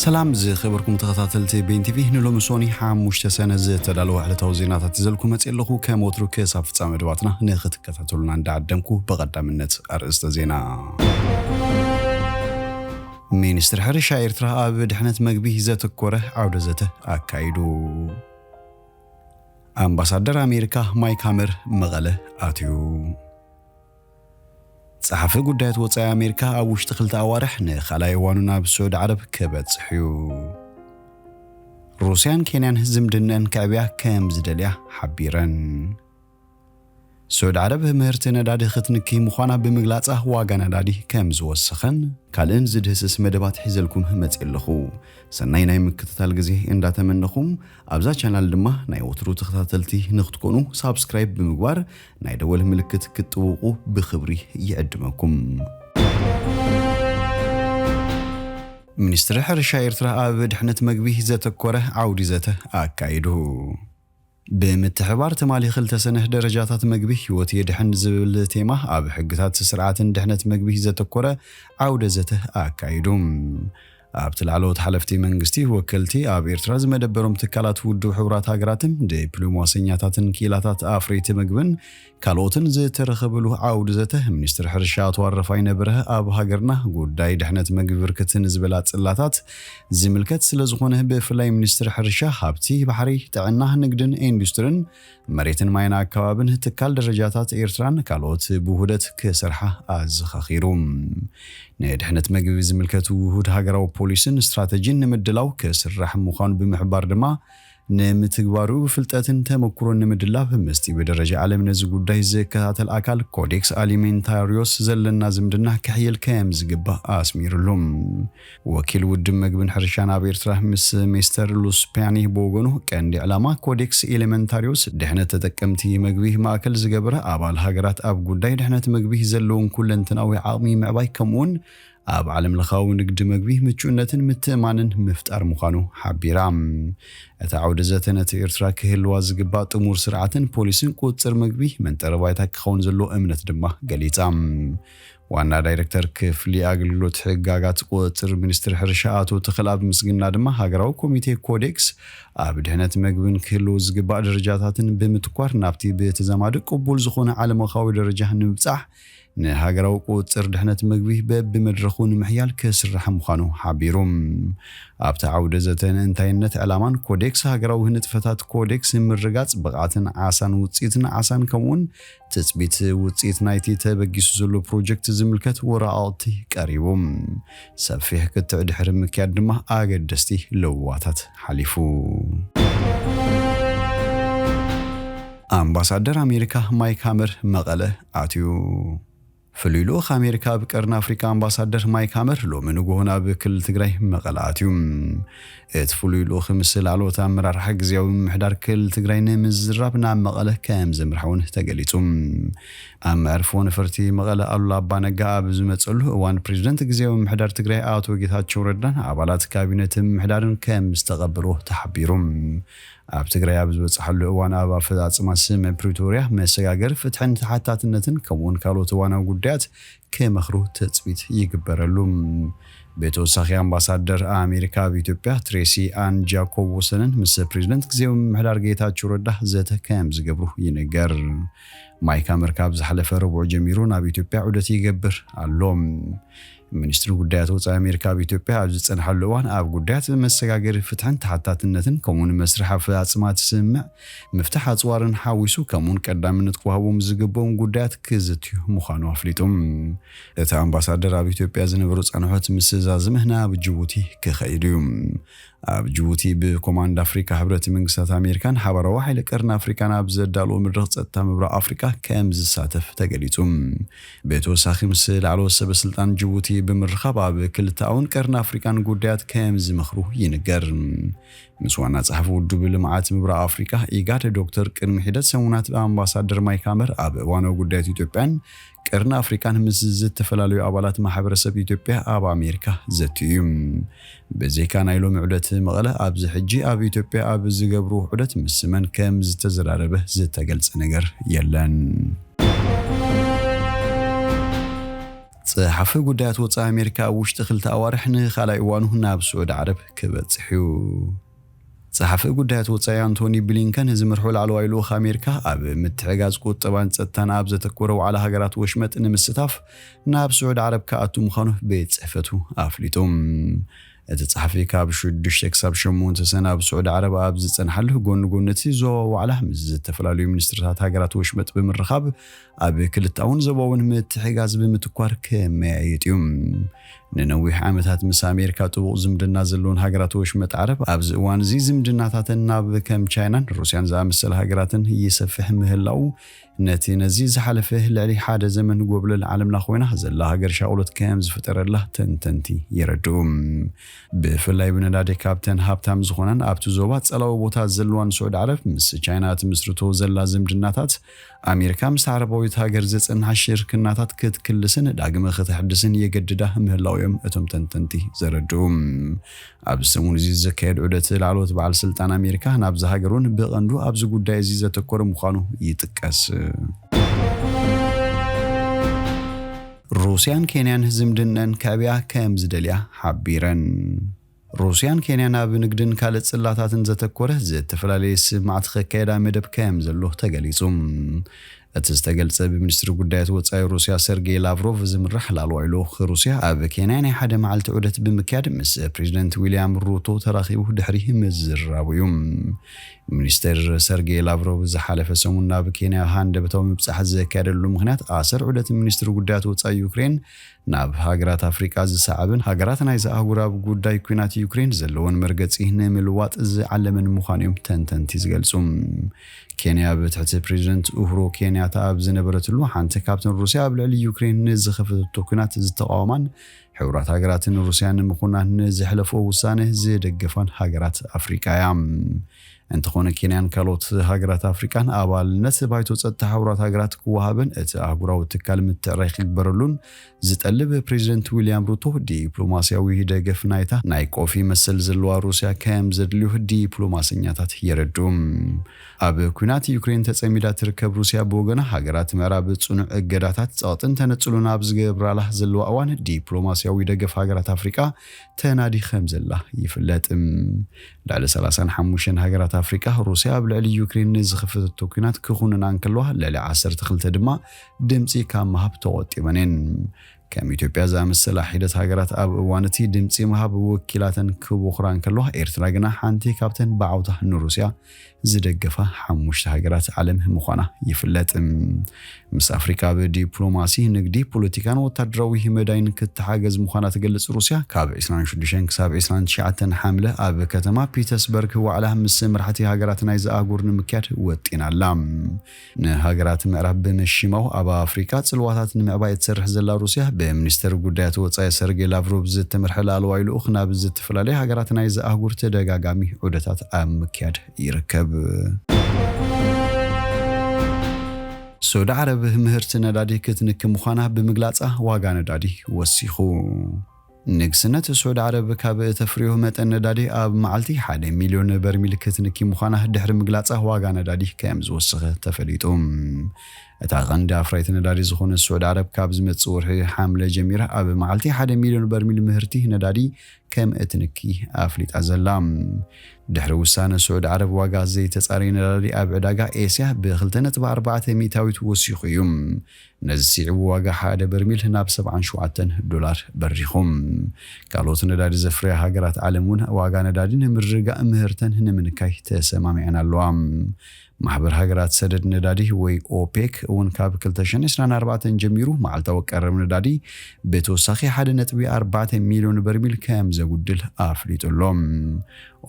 ሰላም ዝኸበርኩም ተኸታተልቲ ቤን ቲቪ፣ ንሎሚ ሶኒ ሓሙሽተ ሰነ ዝተዳለወ ዕለታዊ ዜናታት ይዘልኩ መጽእ ኣለኹ። ከም ወትሩ ክሳብ ፍጻመ መደባትና ንኽትከታተሉና እንዳዓደምኩ፣ ብቐዳምነት ኣርእስተ ዜና። ሚኒስትሪ ሕርሻ ኤርትራ ኣብ ድሕነት መግቢ ዘተኮረ ዓውደ ዘተ ኣካይዱ። ኣምባሳደር ኣሜሪካ ማይክ ሃመር መቐለ ኣትዩ። ጸሓፊ ጉዳያት ወጻኢ ኣሜሪካ ኣብ ውሽጢ ክልተ ኣዋርሕ ንኻልኣይ እዋኑ ናብ ስዑዲ ዓረብ ክበጽሕ እዩ። ሩስያን ኬንያን ዝምድነአን ከዕብያ ከም ዝደልያ ሓቢረን። ስዑዲ ዓረብ ምህርቲ ነዳዲ ክትንኪ ምዃና ብምግላጻ ዋጋ ነዳዲ ከም ዝወሰኸን ካልእን ዝድህስስ መደባት ሒዘልኩም መጽእ ኣለኹ። ሰናይ ናይ ምክትታል ግዜ እንዳተመነኹም ኣብዛ ቻናል ድማ ናይ ወትሩ ተኸታተልቲ ንክትኮኑ ሳብስክራይብ ብምግባር ናይ ደወል ምልክት ክትጥውቁ ብኽብሪ ይዕድመኩም። ሚኒስትሪ ሕርሻ ኤርትራ ኣብ ድሕነት መግቢ ዘተኮረ ዓውዲ ዘተ ኣካይዱ። ብምትሕባር ትማሊ ክልተ ሰነ ደረጃታት መግቢ ህይወት የድሕን ዝብል ቴማ ኣብ ሕግታት ስርዓትን ድሕነት መግቢ ዘተኮረ ዓውደ ዘተ ኣካይዱ። ኣብቲ ላዕለዎት ሓለፍቲ መንግስቲ፣ ወከልቲ ኣብ ኤርትራ ዝመደበሮም ትካላት ውድብ ሕቡራት ሃገራትን ዲፕሎማሰኛታትን ክኢላታት ኣፍረይቲ መግብን ካልኦትን ዝተረኸብሉ ዓውዲ ዘተ፣ ሚኒስትር ሕርሻ ኣቶ ኣረፋይነ በርሀ ኣብ ሃገርና ጉዳይ ድሕነት መግቢ ብርክት ንዝበላ ጽላታት ዝምልከት ስለ ዝኾነ፣ ብፍላይ ሚኒስትር ሕርሻ፣ ሃብቲ ባሕሪ፣ ጥዕና፣ ንግድን ኢንዱስትርን፣ መሬትን ማይን ኣከባብን፣ ትካል ደረጃታት ኤርትራን ካልኦት ብውህደት ክሰርሓ ኣዘኻኺሩ። ንድሕነት መግቢ ዝምልከት ውሁድ ሃገራዊ ፖሊስን ስትራተጂን ንምድላው ክስራሕ ምዃኑ ብምሕባር ድማ፣ ንምትግባሩ ፍልጠትን ተመኩሮን ንምድላብ፣ ምስቲ ብደረጃ ዓለም ነዚ ጉዳይ ዝከታተል ኣካል ኮዴክስ ኣሊሜንታሪዮስ ዘለና ዝምድና ክሕይል ከም ዝግባእ ኣስሚሩሉ። ወኪል ውድብ መግብን ሕርሻን ኣብ ኤርትራ ምስ ሚስተር ሉስፒያኒ ብወገኑ፣ ቀንዲ ዕላማ ኮዴክስ ኤሌመንታሪዮስ ድሕነት ተጠቀምቲ መግቢ ማእከል ዝገበረ፣ ኣባል ሃገራት ኣብ ጉዳይ ድሕነት መግቢ ዘለውን ኩለንትናዊ ዓቕሚ ምዕባይ፣ ከምኡውን ኣብ ዓለም ለኻዊ ንግዲ መግቢ ምቹእነትን ምትእማንን ምፍጣር ምዃኑ ሓቢራ። እቲ ዓውደ ዘተ ነቲ ኤርትራ ክህልዋ ዝግባእ ጥሙር ስርዓትን ፖሊስን ቁጽር መግቢ መንጠሪ ባይታ ክኸውን ዘለዎ እምነት ድማ ገሊጻ። ዋና ዳይሬክተር ክፍሊ ኣገልግሎት ሕጋጋት ቁጽር ሚኒስትሪ ሕርሻ ኣቶ ተኽለኣብ ምስግና ድማ፣ ሃገራዊ ኮሚቴ ኮዴክስ ኣብ ድሕነት መግብን ክህልው ዝግባእ ደረጃታትን ብምትኳር፣ ናብቲ ብተዛማዲ ቅቡል ዝኾነ ዓለምለኻዊ ደረጃ ንምብጻሕ ንሃገራዊ ቁጽር ድሕነት መግቢ በብመድረኹ ንምሕያል ክስራሕ ምዃኑ ሓቢሩ። ኣብቲ ዓውደ ዘተ ንእንታይነት ዕላማን ኮዴክስ ሃገራዊ ንጥፈታት ኮዴክስ ምርጋጽ ብቕዓትን ዓሳን ውጽኢትን ዓሳን ከምኡውን ትጽቢት ውጽኢት ናይቲ ተበጊሱ ዘሎ ፕሮጀክት ዝምልከት ወረቓቕቲ ቀሪቡ። ሰፊሕ ክትዕ ድሕሪ ምክያድ ድማ ኣገደስቲ ለዋታት ሓሊፉ። ኣምባሳደር ኣሜሪካ ማይክ ሃመር መቐለ ኣትዩ። ፍሉይ ልኡኽ ኣሜሪካ ኣብ ቀርኒ ኣፍሪካ ኣምባሳደር ማይክ ሃመር ሎሚ ንግሆ ናብ ክልል ትግራይ መቐለ ኣትዩ። እቲ ፍሉይ ልኡኽ ምስ ላዕለዎት ኣመራርሓ ግዝያዊ ምምሕዳር ክልል ትግራይ ንምዝራብ ናብ መቐለ ከም ዘምርሐ እውን ተገሊጹ። ኣብ መዕርፎ ነፈርቲ መቐለ ኣሉላ ኣባነጋ ኣብ ዝመጸሉ እዋን፣ ፕሬዚደንት ግዝያዊ ምምሕዳር ትግራይ ኣቶ ጌታቸው ረዳን ኣባላት ካቢነት ምምሕዳርን ከም ዝተቐበልዎ ተሓቢሩ። ኣብ ትግራይ ኣብ ዝበጽሓሉ እዋን፣ ኣብ ኣፈጻጽማ ስምምዕ ፕሪቶርያ፣ መሰጋገሪ ፍትሕን ተሓታትነትን ከምኡውን ካልኦት እዋናዊ ጉዳያት ክመኽሩ ትጽቢት ይግበረሉ። ብተወሳኺ፣ ኣምባሳደር ኣሜሪካ ኣብ ኢትዮጵያ ትሬሲ ኣን ጃኮብሰንን ምስ ፕሬዚደንት ግዜያዊ ምምሕዳር ጌታቸው ረዳ ዘተ ከም ዝገብሩ ይንገር። ማይክ ሃመር ካብ ዝሓለፈ ረቡዕ ጀሚሩ ናብ ኢትዮጵያ ዑደት ይገብር ኣሎ። ሚኒስትሪ ጉዳያት ወጻኢ ኣሜሪካ ኣብ ኢትዮጵያ ኣብ ዝጸንሓሉ እዋን፣ ኣብ ጉዳያት መሰጋገሪ ፍትሕን ተሓታትነትን ከምኡውን መስርሕ ኣፈጻጽማ እቲ ስምምዕ ምፍታሕ ኣጽዋርን ሓዊሱ፣ ከምኡውን ቀዳምነት ክወሃቦም ዝግብኦም ጉዳያት ክዝትዩ ምዃኑ ኣፍሊጡ። እቲ ኣምባሳደር ኣብ ኢትዮጵያ ዝነበሩ ጻንሖት ምስ ዛዝመ ናብ ጅቡቲ ክኸይድ እዩ። ኣብ ጅቡቲ ብኮማንድ ኣፍሪካ ሕብረት መንግስታት ኣሜሪካን ሓባራዊ ሓይሊ ቀርኒ ኣፍሪካን ኣብ ዘዳለዎ መድረኽ ጸጥታ ምብራቕ ኣፍሪካ ከም ዝሳተፍ ተገሊጹ። ብተወሳኺ ምስ ላዕለዎት ሰበ ስልጣን ጅቡቲ ብምርኻብ ኣብ ክልተኣውን ቀርኒ ኣፍሪካን ጉዳያት ከም ዝመኽሩ ይንገር። ምስ ዋና ጸሓፊ ውድብ ልምዓት ምብራቕ ኣፍሪካ ኢጋድ ዶክተር ቅድሚ ሒደት ሰሙናት ኣምባሳደር ማይክ ሃመር ኣብ እዋናዊ ጉዳያት ኢትዮጵያን ቀርኒ ኣፍሪካን ምስ ዝተፈላለዩ ኣባላት ማሕበረሰብ ኢትዮጵያ ኣብ ኣሜሪካ ዘትዩ እዩ። ብዘይካ ናይ ሎሚ ዑደት መቐለ፣ ኣብዚ ሕጂ ኣብ ኢትዮጵያ ኣብ ዝገብርዎ ዑደት ምስ መን ከም ዝተዘራረበ ዝተገልጸ ነገር የለን። ጸሓፊ ጉዳያት ወጻኢ ኣሜሪካ ኣብ ውሽጢ ክልተ ኣዋርሕ ንኻልኣይ እዋኑ ናብ ስዑዲ ዓረብ ክበጽሕ እዩ። ጸሓፊ ጉዳያት ወጻኢ ኣንቶኒ ብሊንከን ዝመርሖ ላዕለዋይ ልኡኽ ኣሜሪካ ኣብ ምትሕጋዝ ቁጠባን ጸጥታን ኣብ ዘተኮረ ዋዕላ ሃገራት ወሽመጥ ንምስታፍ ናብ ስዑዲ ዓረብ ክኣቱ ምዃኑ ቤት ጽሕፈቱ ኣፍሊጡ። እቲ ጸሓፊ ካብ ሽዱሽተ ክሳብ ሸሞንተ ሰነ ኣብ ስዑዲ ዓረብ ኣብ ዝጸንሓሉ፣ ጎኒ ጎኒ እቲ ዞባ ዋዕላ ምስ ዝተፈላለዩ ሚኒስትርታት ሃገራት ወሽመጥ ብምርኻብ ኣብ ክልተኣውን ዞባውን ምትሕጋዝ ብምትኳር ክመያየጥ እዩ። ንነዊሕ ዓመታት ምስ ኣሜሪካ ጥቡቕ ዝምድና ዘለወን ሃገራት ወሽመጥ ዓረብ ኣብዚ እዋን እዚ ዝምድናታተን ናብ ከም ቻይናን ሩስያን ዝኣመሰለ ሃገራትን ይሰፍሕ ምህላው፣ ነቲ ነዚ ዝሓለፈ ልዕሊ ሓደ ዘመን ጎብለል ዓለምና ኮይና ዘላ ሃገር ሻቕሎት ከም ዝፈጠረላ ተንተንቲ የረድኡ። ብፍላይ ብነዳዲ ካብተን ሃብታም ዝኾናን ኣብቲ ዞባ ጸላዊ ቦታ ዘለዋን ስዑዲ ዓረብ ምስ ቻይና ትምስርቶ ዘላ ዝምድናታት ኣሜሪካ ምስ ዓረባዊት ሃገር ዘጸንሓ ሽርክናታት ክትክልስን ዳግመ ከተሕድስን የገድዳ ምህላው እዮም እቶም ተንተንቲ ዘረድኡ። ኣብዚ ሰሙን እዚ ዝካየድ ዑደት ላዕለዎት በዓል ስልጣን ኣሜሪካ ናብዚ ሃገር እውን ብቐንዱ ኣብዚ ጉዳይ እዚ ዘተኮረ ምዃኑ ይጥቀስ። ሩስያን ኬንያን ዝምድነን ከዕብያ ከም ዝደልያ ሓቢረን። ሩስያን ኬንያን ኣብ ንግድን ካልእ ጽላታትን ዘተኮረ ዝተፈላለየ ስምማዕቲ ከካየዳ መደብ ከም ዘሎ ተገሊጹ። እቲ ዝተገልጸ ብሚኒስትሪ ጉዳያት ወጻኢ ሩስያ ሰርጌይ ላቭሮቭ ዝምራሕ ላዕለዋይ ልኡኽ ሩስያ ኣብ ኬንያ ናይ ሓደ መዓልቲ ዑደት ብምክያድ ምስ ፕሬዚደንት ዊልያም ሩቶ ተራኺቡ ድሕሪ ምዝራቡ እዩ። ሚኒስተር ሰርጌይ ላቭሮቭ ዝሓለፈ ሰሙን ናብ ኬንያ ሃንደበታዊ ምብጻሕ ዘካየደሉ ምኽንያት ኣሰር ዑደት ሚኒስትሪ ጉዳያት ወጻኢ ዩክሬን ናብ ሃገራት ኣፍሪቃ ዝሰዓብን ሃገራት ናይዚ ኣህጉር ኣብ ጉዳይ ኲናት ዩክሬን ዘለወን መርገጺ ንምልዋጥ ዝዓለመን ምዃኑ እዮም ተንተንቲ ዝገልጹ። ኬንያ ብትሕቲ ፕሬዚደንት ኡሁሩ ኬንያታ ኣብ ዝነበረትሉ ሓንቲ ካብተን ሩስያ ኣብ ልዕሊ ዩክሬን ንዝኸፈተቶ ኲናት ዝተቃወማን ሕቡራት ሃገራትን ሩስያን ንምኹናን ንዝሕለፎ ውሳነ ዝደገፋን ሃገራት ኣፍሪቃ እያ። እንተኾነ ኬንያን ካልኦት ሃገራት ኣፍሪቃን ኣባልነት ባይቶ ጸጥታ ሕቡራት ሃገራት ክወሃበን እቲ ኣህጉራዊ ትካል ምትዕራይ ክግበረሉን ዝጠልብ ፕሬዚደንት ዊልያም ሩቶ ዲፕሎማስያዊ ደገፍ ናይታ ናይ ቆፊ መሰል ዘለዋ ሩስያ ከም ዘድልዩ ዲፕሎማሰኛታት የረድኡ። ኣብ ኲናት ዩክሬን ተጸሚዳ ትርከብ ሩስያ ብወገና ሃገራት ምዕራብ ጽኑዕ እገዳታት ጸቕጥን ተነጽሎን ኣብ ዝገብራላ ዘለዋ እዋን ዲፕሎማስያዊ ደገፍ ሃገራት ኣፍሪቃ ተናዲ ከም ዘላ ይፍለጥ። ልዕሊ ሰላሳን ሓሙሽተን ሃገራት ኣፍሪቃ ሩስያ ኣብ ልዕሊ ዩክሬን ንዝኸፈተቶ ኲናት ክኹንና እንከለዋ ልዕሊ ዓሰርተ ክልተ ድማ ድምጺ ካብ ምሃብ ተቖጢበን እየን። ከም ኢትዮጵያ ዝኣመሰላ ሒደት ሃገራት ኣብ እዋን እቲ ድምጺ ምሃብ ወኪላተን ክቦኽራ እንከለዋ ኤርትራ ግና ሓንቲ ካብተን ብዓውታ ንሩስያ ዝደገፋ ሓሙሽተ ሃገራት ዓለም ምዃና ይፍለጥ። ምስ ኣፍሪቃ ብዲፕሎማሲ፣ ንግዲ፣ ፖለቲካን ወታደራዊ መዳይን ክትሓገዝ ምዃና ትገልጽ ሩስያ ካብ ዕስራን ሽዱሽተን ክሳብ ዕስራን ትሽዓተን ሓምለ ኣብ ከተማ ፒተርስበርግ ዋዕላ ምስ መራሕቲ ሃገራት ናይዚ ኣህጉር ንምክያድ ወጢና ኣላ። ንሃገራት ምዕራብ ብምሽማው ኣብ ኣፍሪቃ ጽልዋታት ንምዕባይ እትሰርሕ ዘላ ሩስያ ብሚኒስተር ጉዳያት ወጻኢ ሰርጌይ ላቭሮቭ ዝተመርሐ ላዕለዋይ ልኡኽ ናብ ዝተፈላለዩ ሃገራት ናይዚ ኣህጉር ተደጋጋሚ ዑደታት ኣብ ምክያድ ይርከብ። ስዑዲ ዓረብ ምህርቲ ነዳዲ ክትንኪ ምዃና ብምግላጻ ዋጋ ነዳዲ ወሲኹ። ንግስነት ስዑዲ ዓረብ ካብ እተፍርዮ መጠን ነዳዲ ኣብ መዓልቲ ሓደ ሚልዮን በርሚል ክትንኪ ምዃና ድሕሪ ምግላጻ ዋጋ ነዳዲ ከም ዝወሰኸ ተፈሊጡ። እታ ቀንዲ ኣፍራይቲ ነዳዲ ዝኾነት ስዑዲ ዓረብ ካብ ዝመጽእ ወርሒ ሓምለ ጀሚራ ኣብ መዓልቲ ሓደ ሚልዮን በርሚል ምህርቲ ነዳዲ ከም እትንኪ ኣፍሊጣ ዘላ። ድሕሪ ውሳነ ስዑዲ ዓረብ ዋጋ ዘይተጻረየ ነዳዲ ኣብ ዕዳጋ ኤስያ ብ ክልተ ነጥቢ ኣርባዕተ ሚእታዊት ወሲኹ እዩ። ነዚ ስዒቡ ዋጋ ሓደ በርሚል ናብ ሰብዓን ሸውዓተን ዶላር በሪኹ። ካልኦት ነዳዲ ዘፍርያ ሃገራት ዓለም እውን ዋጋ ነዳዲ ንምርግጋእ ምህርተን ንምንካይ ተሰማሚዐን ኣለዋ። ማሕበር ሃገራት ሰደድ ነዳዲ ወይ ኦፔክ እውን ካብ ክልተ ሽሕን ዕስራን ኣርባዕተን ጀሚሩ መዓልታዊ ቀረብ ነዳዲ ብተወሳኺ ሓደ ነጥቢ ኣርባዕተ ሚልዮን በርሚል ከም ዘጉድል ኣፍሊጡ ኣሎ።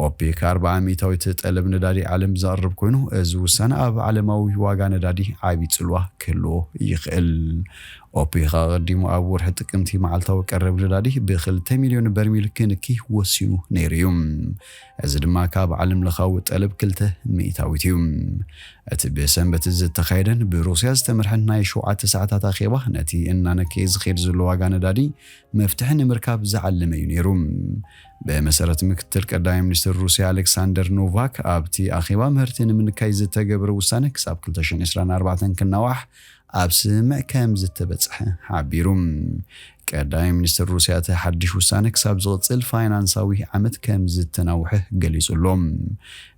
ኦፔክ ኣርብዓ ሚእታዊት ጠለብ ነዳዲ ዓለም ዘቕርብ ኮይኑ፣ እዚ ውሳነ ኣብ ዓለማዊ ዋጋ ነዳዲ ዓቢ ጽልዋ ክህልዎ ይኽእል። ኦፔክ ኣቐዲሙ ኣብ ወርሒ ጥቅምቲ መዓልታዊ ቀረብ ነዳዲ ብክልተ ሚልዮን በርሚል ክንኪ ወሲኑ ነይሩ እዩ። እዚ ድማ ካብ ዓለም ለኻዊ ጠለብ ክልተ ሚእታዊት እዩ። እቲ ብሰንበት ዝተኻየደን ብሩስያ ዝተመርሐን ናይ ሸውዓተ ሰዓታት ኣኼባ ነቲ እናነከየ ዝኸይድ ዘሎ ዋጋ ነዳዲ መፍትሒ ንምርካብ ዝዓለመ እዩ ነይሩ። ብመሰረት ምክትል ቀዳማይ ሚኒስትር ሩስያ ኣሌክሳንደር ኖቫክ፣ ኣብቲ ኣኼባ ምህርቲ ንምንካይ ዝተገብረ ውሳነ ክሳብ ክልተ ሽሕን ዕስራን ኣርባዕተን ክናዋሕ ኣብ ስምምዕ ከም ዝተበጽሐ ሓቢሩ። ቀዳማይ ሚኒስትር ሩስያ እቲ ሓድሽ ውሳነ ክሳብ ዝቕጽል ፋይናንሳዊ ዓመት ከም ዝተናውሐ ገሊጹ ኣሎ።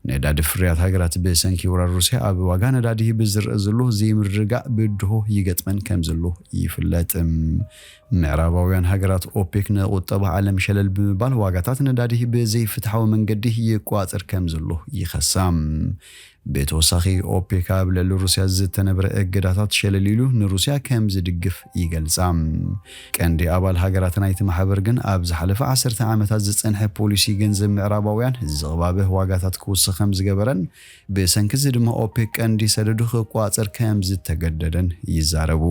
ነዳዲ ፍርያት ሃገራት ብሰንኪ ወራር ሩስያ ኣብ ዋጋ ነዳዲ ብዝረአ ዘሎ ዘይምርግጋእ ብድሆ ይገጥመን ከም ዘሎ ይፍለጥ። ምዕራባውያን ሃገራት ኦፔክ ንቁጠባ ዓለም ሸለል ብምባል ዋጋታት ነዳዲ ብዘይፍትሓዊ መንገዲ ይቋጽር ከም ዘሎ ይኸሳ። ብተወሳኺ ኦፔክ ኣብ ልዕሊ ሩስያ ዝተነብረ እገዳታት ሸለል ኢሉ ንሩስያ ከም ዝድግፍ ይገልጻ። ቀንዲ ኣባል ሃገራት ናይቲ ማሕበር ግን ኣብ ዝሓለፈ ዓሰርተ ዓመታት ዝጸንሐ ፖሊሲ ገንዘብ ምዕራባውያን ዝቕባበ ዋጋታት ክውስኽ ከም ዝገበረን ብሰንኪ እዚ ድማ ኦፔክ ቀንዲ ሰደዱ ክቋጽር ከም ዝተገደደን ይዛረቡ።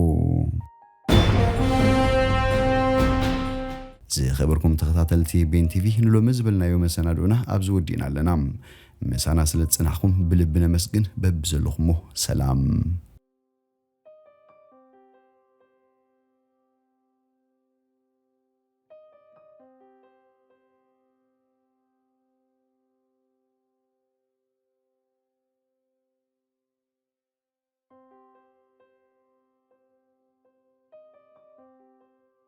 ዝኸበርኩም ተኸታተልቲ ቤን ቲቪ ንሎሚ ዝበልናዮ መሰናድኡና ኣብዚ ወዲእና ኣለና። ምሳና ስለ ዝጸናሕኩም ብልቢ ነመስግን። በብዘለኹሞ ሰላም።